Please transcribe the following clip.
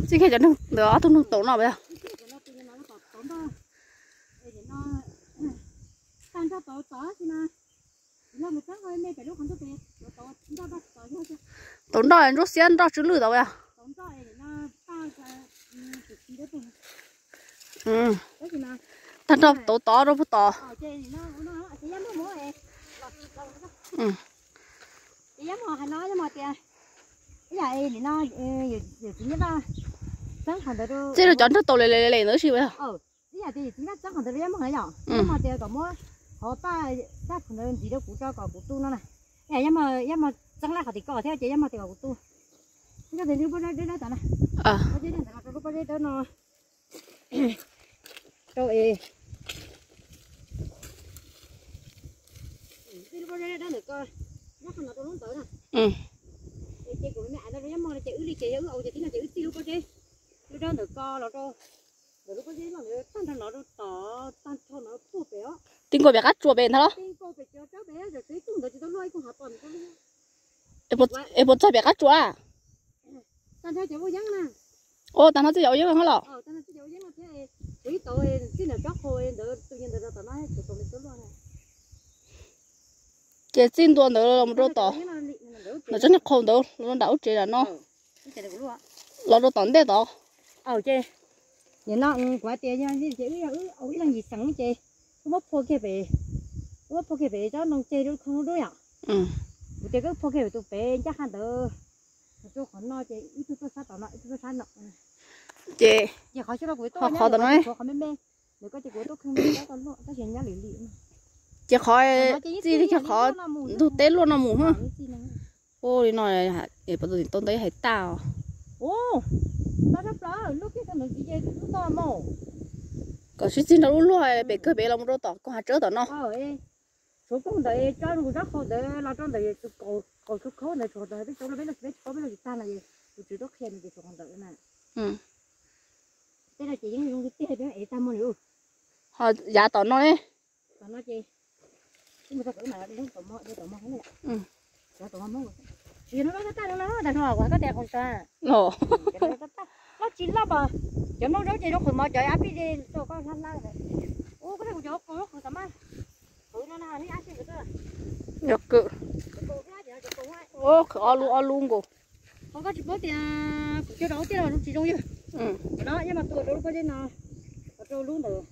Txij kiag cov neeg ntawd ob tug neeg tod no puas yog? Tod nroj ntsuab xiab nroj tsw lwj tod puas yog? Tag nroj tod tod rau puag tod. Txij rau cov nroj tod lem lem lem ntawd si puas yog? Ib yam tias yus txiv npaj txeeb qhov ntawd rau Yaj Moog na yom, Yaj Moog tias kom muab qhov paj paj phuv ntawd ntxiv rau kuv tso kom kuv tu no na. Yaj Moog, Yaj Moog txeeb laj qhov tim ko thiab ces Yaj Moog tias kom kuv tu. Yaj tias lub pob zeb dawb dawb tod na. Pob zeb ntawd los rau lub pob zeb dawb no rau es txij lub pob zeb dawb ntawm ko, nyob qhov no rau lub ntawd na. Es ces kuv me me aiv no rau Yaj Moog no ces wb li ces yog wb aus ces tib no ces wb txij lub pob zeb, lub dawb ntawm ko los rau ntawm lub pob zeb loj ntawd tag nrho no rau tod tag nrho no puag pem os. Tib nkaus pem qab tsuas pem ntag los? Tib nkaus pem cov tsawb pem, txawm ib koog ntawd tsis tau luaj, ib koog hav pom tsis tau luaj. Es puas txog pem qab tsuas? Tag nrho cov ua yeeb na. Ua tag nrho txij cov ua yeeb no los? Tag nrho txij cov ua yeeb no thiab, tsuas ib tauv txij ntawm tsob qhua ntawd tus niag ntawd rau tom no tsis tau luaj na. Ces txij ntua ntawd los rau tom, ntawm tsob niag qhau ntawd los nram ub tsev nram no, los rau tom ntej tod. Ces nim no kuv hais tias yog ces wb yog wb ib leeg yim xeem ces wb muab phua kiag pem, wb muab phua kiag pem tsob ntoo tseg rau khoo dub yom. Kuv tias koj phua kiag pem tus pem ncaj qha ntawd, rau qhov no ces ib tug tuaj sab tom no ib tug tuaj sab no. Ces qhov xyov no kuv tuaj qhov tom no, qhov me me ntawm ko ces kuv tuaj khoo tab sis nyob lim lim. Ces qhov txij li qhov ntug teb luaj no mus. Ua li no, pov tus tim tau ntawd hais tag os. Kom sib txig nrog lub luag pem kawg pem los mus rau tom koog hav tsawb tom no. Tshuav koog ntawd tso nws tsob qhau ntawd los rau ntawm tus kaum tshuav khaub ntawd tshuav ntawd peb tsau peb lub tsis peb tsau peb lub tsis tag no es tus tswv tuaj qhia nws ces tshuav qhov ntawd na. Tej no ces yeej zoo tiag tiag peb ev tag muag li. Ho yav tom no ne. Tom no ces mus txog tom mas de tom mos de tom mos no. Tsis yog no tab taj no no, tag no kuv hais koj tias qhov ntawd. Loj tsis loj mas cov nplooj zaub ces zoo qhwv mov cov ab pij de rau koj hlab hlab. Ua koj thiaj kuv cov qhwv qhwv tom mas qhwv no na, ab pij. Yog kwm. Qhwv ob lub ob lub nkaus. Qhov koj tsis paub tias kuv cog rau tiaj los tsis zoo yog. No yog mas tua rau lub pob zeb no, rau lub ntawd.